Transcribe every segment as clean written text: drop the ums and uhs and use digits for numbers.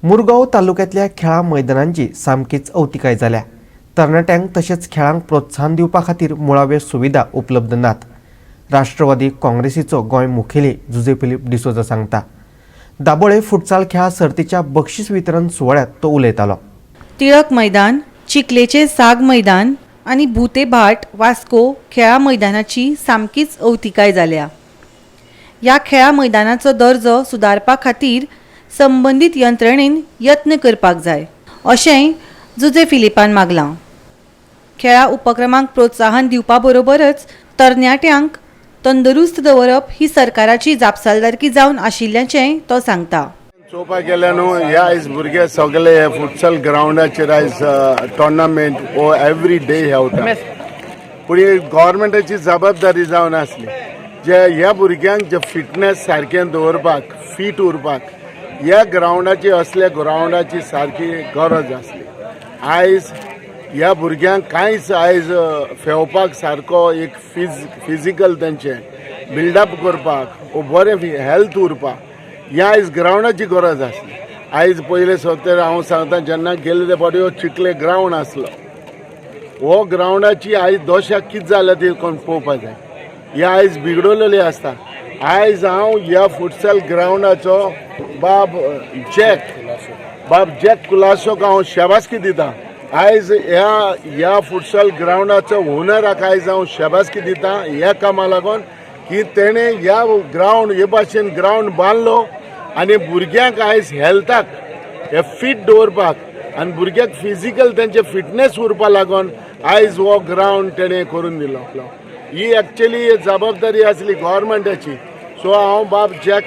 मुरगांव तालुक्यांतल्या खेळां मैदानांची सामकीच अवतिकाय जाल्या. तरणाट्यांक तशेंच खेळांक प्रोत्साहन दिवपा खातीर मुळाव्यो सुविधा उपलब्ध नात. राष्ट्रवादी काँग्रेसीचो गोंय मुखेली जुजे फिलीप डिसोजा सांगता. दाबोळे फुटसाल खेळां सर्तीच्या बक्षीस वितरण सुवाळ्यात तो उलयतालो. टिळक मैदान, चिखलेचे साग मैदान आनी भुतेभाट वास्को खेळां मैदानाची सामकीच अवतिकाय जाल्या. ह्या खेळां मैदानाचो दर्जो सुदारपा खातीर संबंदीत यंत्रणेन यत्न करपाक जाय, अशेंय जुजे फिलिपान मागलां. खेळां उपक्रमांक प्रोत्साहन दिवपा बरोबरच तरणाट्यांक तंदुरुस्त दवरप ही सरकाराची जापसालदारकी जावन आशिल्ल्याचेंय तो सांगता. चोवपाक गेल्यार न्हू, हे आयज भुरगे सगळे हे फुटसल ग्रावंडाचेर आयज टोर्नामेंट हो एवरी डे हे वता. पूण ही गव्हर्मेंटाची जबाबदारी जावन आसली जे ह्या भुरग्यांक जे फिटनेस सारकें दवरपाक, फीट उरपाक ह्या ग्रावंडाची, असल्या ग्रावंडाची सारकी गरज आसली. आयज ह्या भुरग्यांक कांयच आयज फेवपाक सारको एक फिजिकल तेंचें बिल्डअप करपाक वो बरें हेल्थ उरपाक ह्या आयज ग्रावंडाची गरज आसली. आयज पयले सोदते हांव सांगता, जेन्ना गेले ते फावटी हो चिखले ग्रावंड आसलो. हो ग्रावंडाची आयज दशा कितें जाल्या ती कोण पळोवपा जाय. हे आयज बिगडवलेली आसता. आयज हांव ह्या फुटसाल ग्रावंडाचो बाब जॅक कुलासोक हांव शाबासकी दिता. आयज ह्या फुटसाल ग्रावंडाचो ओनराक आयज हांव शाबासकी दिता ह्या कामा लागून की तेणें ह्या ग्रावंड हे भाशेन ग्रावंड बांदलो आनी भुरग्यांक आयज हेल्थाक हे फीट दवरपाक आनी भुरग्यांक फिजिकल तेंचे फिटनेस उरपा लागून आयज हो ग्रावंड तेणें करून दिलो. ही एक्चुली जबाबदारी आसली गव्हर्मेंटाची. सो हांव बाब जॅक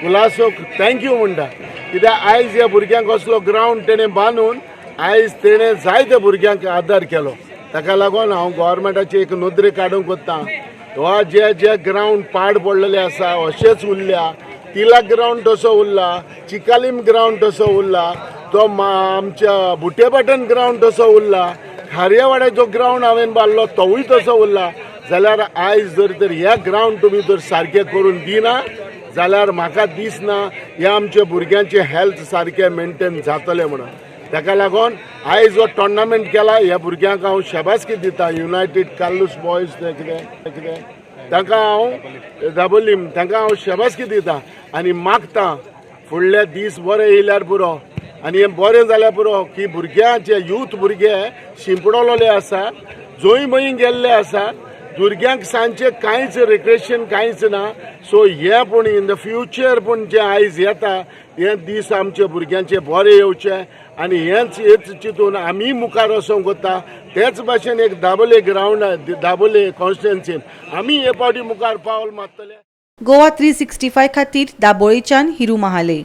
कुलासोक thank you म्हणटा, कित्याक आयज ह्या भुरग्यांक असलो ग्रावंड तेणें बांदून आयज तेणें जायत्या भुरग्यांक आदार केलो. ताका लागून हांव गव्हर्मेंटाची एक नदरे काडूंक वता. हो जे जे ग्रावंड पाड पडलेले आसा, अशेच उरल्या. तिलक ग्रावंड तसो उरला, चिकालीम ग्रावंड तसो उरला, तो आमच्या बुटेपाटण ग्रावंड तसो उरला, खारयेवाड्याचो ग्रावंड हांवें बांदलो तोवूय तसो उरला. जाल्यार आयज जर तर हे ग्रावंड तुमी जर सारकें करून दिना जाल्यार म्हाका दिसना हे आमच्या भुरग्यांचे हेल्थ सारकें मेंटेन जातलें म्हणून. ताका लागून आयज हो टोर्नामेंट केला, ह्या भुरग्यांक हांव शाबासकी दिता. युनायटेड कार्लूस बॉयज ते कितें कितें तांकां हांव, दाबोलीम, तांकां हांव शाबासकी दिता आनी मागता फुडले दीस बरे येयल्यार पुरो आनी हें बरें जाल्यार पुरो की भुरग्यांचे यूथ भुरगे शिंपडलेले आसा, जंय खंय गेल्ले आसा. भुरग्यांक सांजचे कांयच रिक्रेशन कांयच ना. सो हे पूण इन the future पूण जे आयज येता हे दीस आमच्या भुरग्यांचे बरे येवचे आनी हेच चिंतून आमी मुखार वचोंक वता. तेच भाशेन एक दाबोले ग्रावंड, दाबोले कॉन्स्टिट्युएन्सीन आमी हे फावटी मुखार पावल मारतले. गोवा 365 खातीर दाबोळीच्यान हिरू महाले.